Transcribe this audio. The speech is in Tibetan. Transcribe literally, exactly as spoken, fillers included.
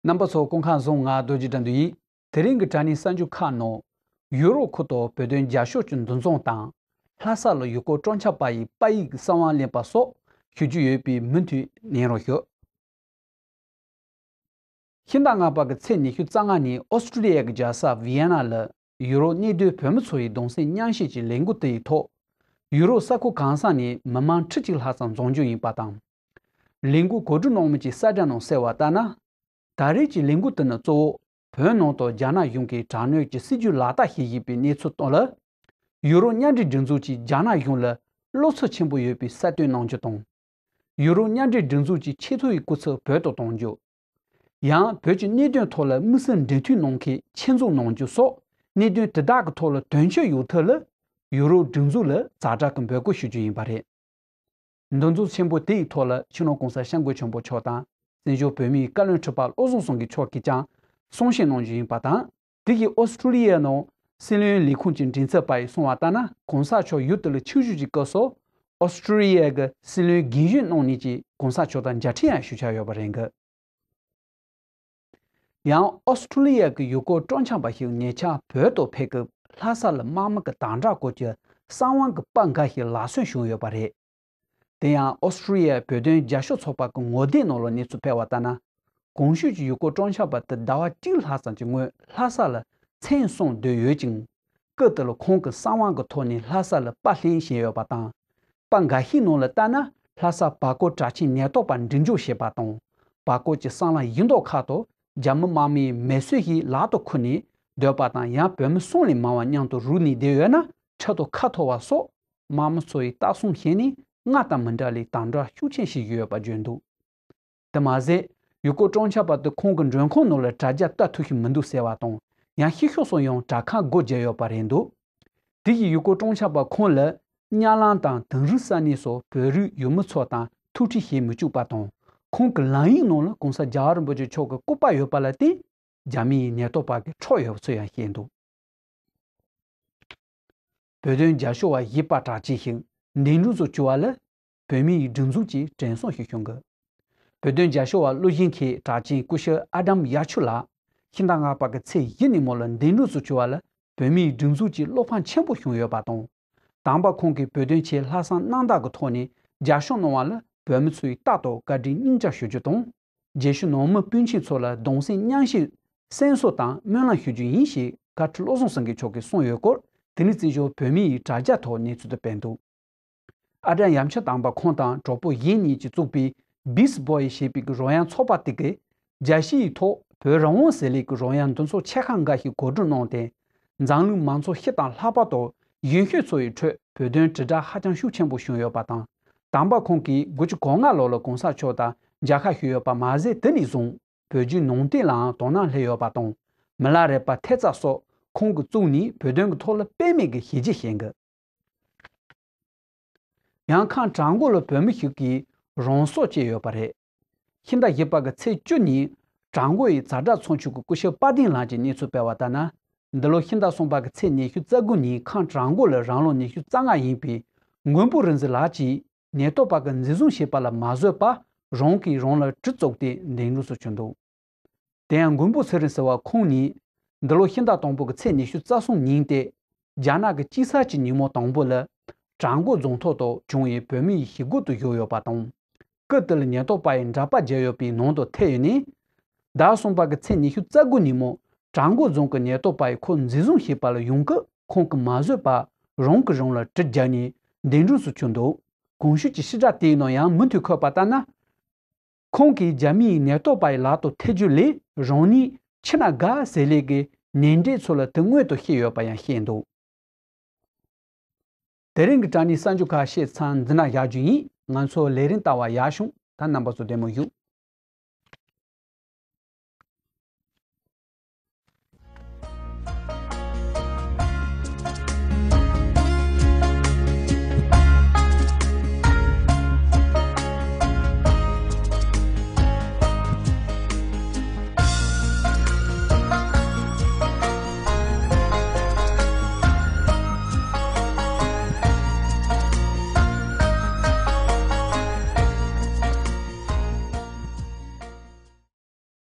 རྣམ་པ་ཚོ་སྐུ་ཁམས་བཟང་། ང་རྡོ་རྗེ་དགྲ་འདུལ་ཡིན། དེ་རིང་གི་དྲ་བརྙན་གསར་འགྱུར་ཁག་ནང་། ཡུ་རོབ་ཁུལ་དུ་བོད་དོན་རྒྱབ་སྐྱོར་གྱི་འདུ་འཛོམས་དང་། ལྷ་ས་ལ་ཡུལ་སྐོར་སྤྲོ་འཆམ་པ་ཡིས་པ་ཡིག་གི་གསང་བ་ལེན་པ་སོགས་ཞུ་རྒྱུ་ཡོད་པས་མུ་མཐུད་ཉན་རོགས་ཞུ། ཕྱི་ཟླ་ལྔ་པ་གི་ཚེས་ཉི་ཤུ་རྩ་ལྔ་ཉིན་ཨོ་སི་ཀྲི་ལི་ཡ་གི་རྒྱལ་ས་ཝི་ཡེ་ན་ལ་ཡུ་རོབ་གནས་སྡོད་བོད་མི་ཚོ་ཡི་གདུང་སེམས་མཉམ་སྐྱེད་ཀྱི་ལས་འགུལ་དེ་ཡི་ཐོག་ཡུ་རོབ་ས་ཁུལ་གང་ས་ནས་མི་མང་ཁྲི་གཅིག་ལྷག་ཙམ་འཛོམས་རྒྱུ་ཡིན་པ་དང་། ལས་འགུལ་གོ་སྒྲིག་གནང་མི་གྱི་གསལ་བསྒྲགས་ནང་གསལ་བ་ལྟར་ན། ད་རེས་ཀྱི་ལས་འགུལ་དེ་ནི་གཙོ་བོ་བོད་ནང་དུ་རྒྱ་ནག་གཞུང་གིས་དྲག་གནོན་གྱི་སྲིད་ཇུས་ལག་བསྟར་བྱེད་བཞིན་པའི་གནས་ཚུལ་སྟེང་ལ། ཡུ་རོབ་མཉམ་འབྲེལ་སྒྲིག་འཛུགས་ཀྱིས་རྒྱ་ནག་གཞུང་ལ་བློ་འཚབ་ཆེན་པོ་ཡོད་པའི་གསལ་སྟོན་གནང་རྒྱུ་དང་། ཡུ་རོབ་མཉམ་འབྲེལ་སྒྲིག་འཛུགས་ཀྱི་ཆེས་མཐོ་ཡི་སྐུ་ཚབ་བོད་དུ་གཏོང་རྒྱུ། ཡང་བོད་ཀྱི་གནད་དོན་ཐོག་ལ་དམིགས་བསལ་འབྲེལ་མཐུད་གནང་མཁན་ཆེད་འཛུགས་གནང་རྒྱུ་སོགས་གནད་དོན་དེ་དག་གི་ཐོག་ལ་དོན་འཁྱོལ་ཡོང་ཐབས་ལ་ཡུ་རོབ་སྒྲིག་འཛུགས་ལ་ཛ་དྲག་གི་འབོད་སྐུལ་ཞུ་རྒྱུ་ཡིན་པ་རེད། འདུ་འཛོམས་ཆེན་པོ་དེ་ཡི་ཐོག་ལ་སྤྱི་ནོར་༸གོང་ས་༸སྐྱབས་མགོན་ཆེན་པོ་མཆོག་དང་། བཙན་བྱོལ་བོད་མིའི་བཀའ་བློན་ཁྲི་པ་བློ་བཟང་སེང་གེ་མཆོག་གིས་ཀྱང་གསུང་བཤད་གནང་རྒྱུ་ཡིན་པ་དང་། དེ་བཞིན་ཨོ་སི་ཀྲི་ལི་ཡའི་ནང་སྲིད་བློན་ལས་ཁུངས་ཀྱི་མགྲིན་ཚབ་པ་ཡིས་གསུངས་པ་ལྟར་ན། ༸གོང་ས་མཆོག་ཡུལ་དེ་ལ་ཆིབས་བསྒྱུར་གྱི་སྐབས་སུ་ཨོ་སི་ཀྲི་ལི་ཡའི་གི་སྲིད་བློན་རྒན་གཞོན་གནང་ནས་ཀྱི་༸གོང་ས་མཆོག་དང་མཇལ་འཕྲད་ཡང་ཞུ་འཆར་ཡོད་པ་རེད་འདུག་ཡང་ཨོ་སི་ཀྲི་ལི་ཡ་གི་ཡུལ་སྐོར་སྤྲོ་འཆམ་པ་ཞིག་ཉེ་ཆར་བོད་དུ་ཕེབས་སྐབས་ལྷ་ས་ལ་དམག་མི་གི་དམ་དྲག་སྐོར་གྱི་གསང་བ་གི་པར་འགའ་ཞིག་ལག་སོན་བྱུང་ཡོད་པ་རེད། དེ་ཡང་ཨོ་སི་ཀྲི་ལི་ཡའི་བོད་དོན་རྒྱབ་སྐྱོར་ཚོགས་པ་གི་ངོ་དེབ་ནང་ལ་གནས་ཚུལ་སྤེལ་བ་ལྟར་ན། གོང་ཞུས་ཀྱི་ཡུལ་སྐོར་སྤྲོ་འཆམ་པ་དེ་ཟླ་བ་གཅིག་ལྷག་ཙམ་གྱི་སྔོན་ལྷ་ས་ལ་མཚན་གསོལ་འདོད་ཡོད་ཅིང་། སྐབས་དེ་ལ་ཁོང་གི་གསང་བ་གི་ཐོག་ནས་ལྷ་ས་ལ་པར་ལེན་བཞིན་ཡོད་པ་དང་། པར་འགའ་ཤས་ནང་ལ་ལྟར་ན། ལྷ་ས་བར་སྐོར་གྲགས་ཅན་ཉེན་རྟོག་པ་མགྲིན་སྦྱོར་བྱས་པ་དང་། བར་སྐོར་གྱི་སྲང་ལམ་བཞི་མདོ་ཁག་ཏུ་རྒྱ་མི་དམག་མིའི་མེ་གསོད་ཞིག་ལག་ཏུ་ཁུར་ནས་སྡོད་པ་དང་། ཡང་བོད་མི་གསུམ་ལས་མང་བ་མཉམ་དུ་རུབ་ནས་བསྡད་ཡོད་ན་ཁྲག་དང་ཁ་འཐོར་བ་སོགས་དམག་མི་ཚོ་ཡིས་ལྟ་སྲུང་བྱས་ནས་སྔར་དང་མི་འདྲ་བའི་དམ་དྲག་ཤུགས་ཆེན་བྱེད་ཀྱི་ཡོད་པ་བརྗོད་འདུག་དེ་མ་ཟད། ཡུལ་སྐོར་སྤྲོ་འཆམ་པ་དེ་ཁོང་གི་མགྲོན་ཁང་ནང་ལ་དྲ་རྒྱ་ལྟ་ཐུབ་ཀྱི་མི་འདུག་ཟེར་བ་དང་། ཡང་ཕྱི་ཕྱོགས་སུ་ཡང་དྲ་ཁང་སྒོ་བརྒྱབ་ཡོད་པ་རེད་འདུག་དེ་བཞིན་ཡུལ་སྐོར་སྤྲོ་འཆམ་པ་ཁོང་ལ་གཉའ་ལམ་དང་དིང་རི་ས་གནས་སོགས་བོད་རིགས་ཡུལ་མི་ཚོ་དང་ཐུག་འཕྲད་བྱེད་མི་བཅུག་པ་དང་། ཁོང་གི་ལམ་ཡིག་ནང་ལ་༸གོང་ས་༸རྒྱལ་བ་རིན་པོ་ཆེ་མཆོག་གི་སྐུ་པར་ཡོད་པ་ལ་བརྟེན། རྒྱ་མིའི་ཉེན་རྟོག་པ་གིས་འཕྲོག་ཡོད་པ་ཚུལ་ཡང་བཤད་འདུག་བོད་དོན་རྒྱབ་སྐྱོར་བ་གཞས་པ་གྲགས་ཅན་ཞིག་འདས་གྲོངས་སུ་གྱུར་བ་ལ་བོད་མིའི་སྒྲིག་འཛུགས་ཀྱིས་དྲན་གསོ་ཞུ་བཞིན་ཡོད། བོད་དོན་རྒྱབ་སྐྱོར་བ་གླུ་གཞས་མཁས་གྲགས་ཅན་སྐུ་ཞབས་ཨ་དམ་ཡ་ཆུ་ལགས་ཕྱི་ཟླ་ལྔ་པ་གི་ཚེས་བཞི་ནས་མོ་ལ་འདས་གྲོངས་སུ་གྱུར་བ་ལ་བོད་མིའི་སྒྲིག་འཛུགས་ཀྱིས་བློ་ཕམ་ཆེན་པོ་བྱུང་ཡོད་པ་དང་། དམ་པ་ཁོང་གིས་བོད་དོན་ཆེད་ལྷག་བསམ་རྣམ་དག་གི་ཐོག་ནས་རྒྱབ་སྐྱོར་གནང་བ་ལ་བོད་མི་ཚོས་རྟག་ཏུ་བཀའ་དྲིན་སྙིང་བཅངས་ཞུ་རྒྱུ་དང་། རྗེས་ཤུལ་ནང་མི་སྤུན་མཆེད་ཚོ་ལ་གདུང་སེམས་མཉམ་སྐྱེད་གསན་གསོལ་དང་སྨོན་ལམ་ཞུ་རྒྱུ་ཡིན་ཞེས་བཀའ་ཁྲི་བློ་བཟང་སེང་གེ་མཆོག་གིས་གསུངས་ཡོད་སྐོར་དེ་ནི་བཙན་བྱོལ་བོད་མི་ཡི་དྲ་རྒྱ་ཐོག་གནས་ཚུལ་དུ་སྤེལ་འདུག་ཨ་དྲ་ཡ་ཆུ་དམ་པ་ཁོང་དང་གྲོགས་པོ་གཞན་གཉིས་ཀྱིས་བཙུགས་པའི་བིས་བོ་ཡི་ཞེས་པའི་རོལ་དབྱངས་ཚོགས་པ་དེ་གའི་རྒྱལ་སྤྱིའི་ཐོག་བོད་རང་དབང་ཟེར་ལས་ཀྱི་རོལ་དབྱངས་འདུ་ཚོགས་ཆེ་ཁག་འགའ་ཞིག་གོ་སྒྲིག་གནང་སྟེ། འཛམ་གླིང་མང་ཚོགས་སྤྱི་དང་ལྷག་པར་དུ་གཞོན་སྐྱེས་ཚོ་ཡི་ཁྲོད་བོད་དོན་དྲིལ་བསྒྲགས་ཧ་ཅང་ཤུགས་ཆེན་པོ་བྱུང་ཡོད་པ་དང་། དམ་པ་ཁོང་གིས་དགུ་བཅུ་གོ་ལྔ་ལོ་ལ་གོང་ས་མཆོག་དང་མཇལ་ཁ་ཞུས་ཡོད་པ་མ་ཟད། དེ་ནས་བཟུང་བོད་བརྒྱུད་ནང་བསྟན་ལའང་དོ་སྣང་སླེབས་ཡོད་པ་དང་། མི་ལ་རས་པ་ཐེབས་རྩ་སོགས་ཁོང་གིས་བཙུགས་ནས་བོད་དོན་གྱི་ཐོག་ལ་དཔེ་མེད་ཀྱི་བྱས་རྗེས་བཞེས་འདུག་ཡང་ཁམས་བྲག་འགོ་ལ་བོད་མི་ཞིག་གིས་རང་སྲོག་བཅད་ཡོད་པ་རེད། ཕྱི་ཟླ་བཞི་པ་གི་ཚེས་བཅུ་ཉིན་བྲག་འགོ་ཡི་ཛ་དྲག་ཚོགས་ཆུང་གི་སྐུ་ཞབས་དཔལ་ལྡན་ལགས་ཀྱིས་གནས་ཚུལ་སྤེལ་བ་ལྟར་ན། འདི་ལོ་ཕྱི་ཟླ་གསུམ་པ་གི་ཚེས་ཉི་ཤུ་རྩ་དགུ་ཉིན་ཁམས་བྲག་འགོ་ལ་རང་ལོ་ཉི་ཤུ་རྩ་ལྔ་ཡིན་པའི་མགོན་པོ་རིག་འཛིན་ལགས་ཀྱིས་ཉེན་རྟོག་པ་གིས་འཛིན་བཟུང་བྱས་པ་ལ་མ་བཟོད་པར་རང་གིས་རང་ལ་གྲི་བཙུགས་ཏེ་འདས་གྲོངས་སུ་གྱུར་འདུག་དེ་ཡང་མགོན་པོ་ཚེ་རིང་ཟེར་བ་ཁོང་ནི། འདི་ལོ་ཕྱི་ཟླ་དང་པོ་གི་ཚེས་ཉི་ཤུ་རྩ་གསུམ་ཉིན་ཏེ། རྒྱ་ནག་གི་དཔྱིད་གསར་གྱི་ཉིན་མོ་དང་པོ་ལ། བྲག་འགོ་རྫོང་ཐོག་ཏུ་བྱུང་བའི་བོད་མི་ཡི་ཞི་རྒོལ་དུ་བཞུགས་ཡོད་པ་དང་། སྐབས་དེ་ལ་ཉེན་རྟོག་པ་ཡིས་འདྲ་པར་བརྒྱབ་ཡོད་པའི་ནང་དུ་ཐེ་ཡོད་ནས། ཟླ་གསུམ་པ་གི་ཚེས་ཉི་ཤུ་རྩ་དགུ་ཉིན་མོ། བྲག་འགོ་རྫོང་གི་ཉེན་རྟོག་པ་ཡིས་ཁོ་འཛིན་བཟུང་བྱེད་པ་ལ་ཡོང་སྐབས་ཁོང་གིས་མ་བཟོད་པར་རང་གིས་རང་ལ་གྲི་བརྒྱབ་ནས་འདས་གྲོངས་སུ་གྱུར་འདུག་གོང་ཞུས་ཀྱི་ཕྱི་དྲག་དེའི་ནང་ཡང་མུ་མཐུད་འཁོད་པ་ལྟར་ན། ཁོང་གིས་རྒྱ་མིའི་ཉེན་རྟོག་པ་ཡི་ལག་ཏུ་ཐེབས་རྒྱུ་ལས་རང་ཉིད་འཆི་ན་དགའ་ཟེར་ལས་ཀྱི་ཉེ་འབྲེལ་ཚོ་ལ་དེ་སྔོན་དུ་བཤད་ཡོད་པ་ཡང་བཤད་འདུག་དེ་རིང་གི་དྲ་བརྙན་གསར་འགྱུར་ཁག་བཤད་ཚར། འདི་ན་བཞག་རྒྱུ་ཡིན། ང་ཚོ་ལས་རིམ་ལྟ་བ་ཡག་བྱུང་། ད་རྣམ་པ་ཚོ་བདེ་མོ་བཞུགས།